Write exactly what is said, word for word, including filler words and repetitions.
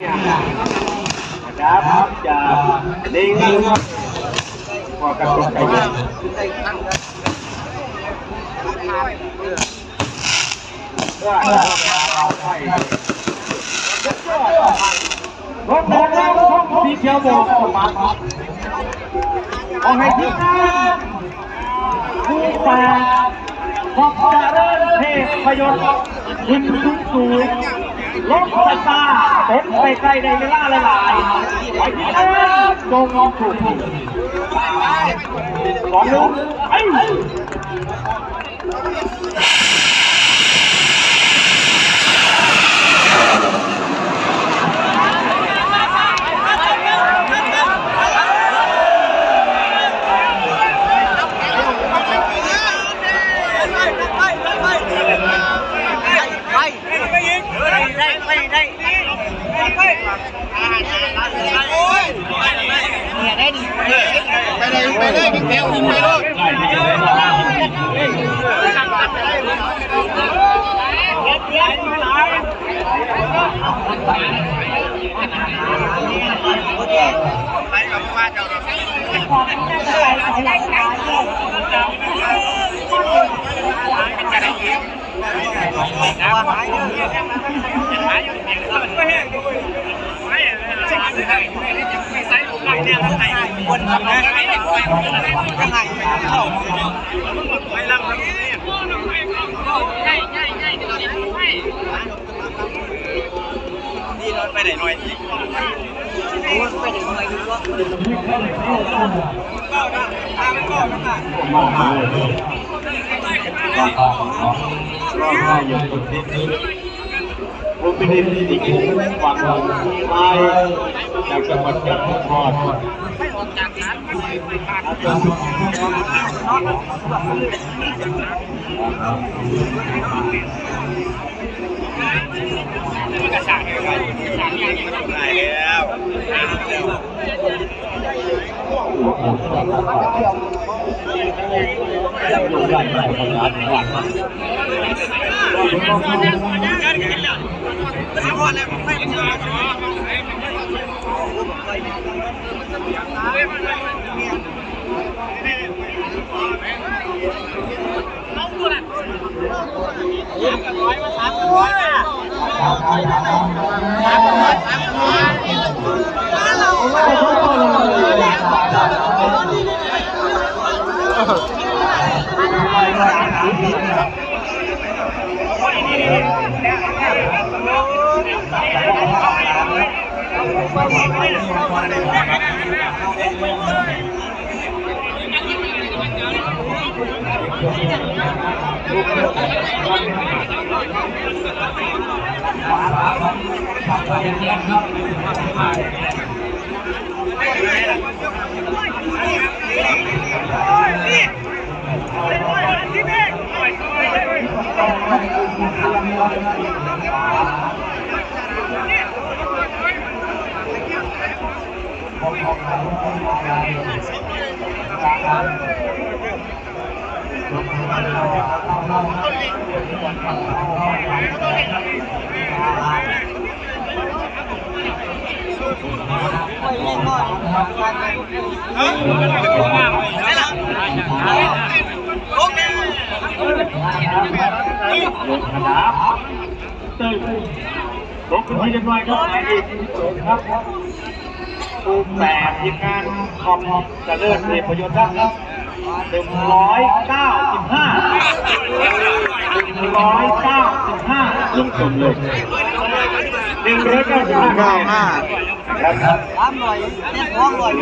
นะครับ จากลิงก์ พอกันตกใจเย็น ลงแดงแล้ว ช่องสีเขียวบอกสมัคร ขอให้ทีมงาน คู่แปด ขอบเจริญเทพยศ ขึ้นสูงสูง ลงสตาร์ผมไปใกล้ในเวลาหลายๆ ขอให้ทีมงาน จงถูกสองลูก ไอ้ ไปเลย ไปเลย ไปเลย ไปเลย ผมเป็นเด็กที่ดีความหวังไว้จากจังหวัดจันทบุรี ลงสนาม ตึง ลงพื้นที่เรียบร้อยครับ นายเอกครับ คู่แปด ทีมงานคอมเจริญเทพยศครับ หนึ่งร้อยเก้าสิบห้า หนึ่งร้อยเก้าสิบห้า ลงชมเลย หนึ่งร้อยเก้าสิบห้า เก้าห้า ครับ สามร้อย เนี่ย สองร้อย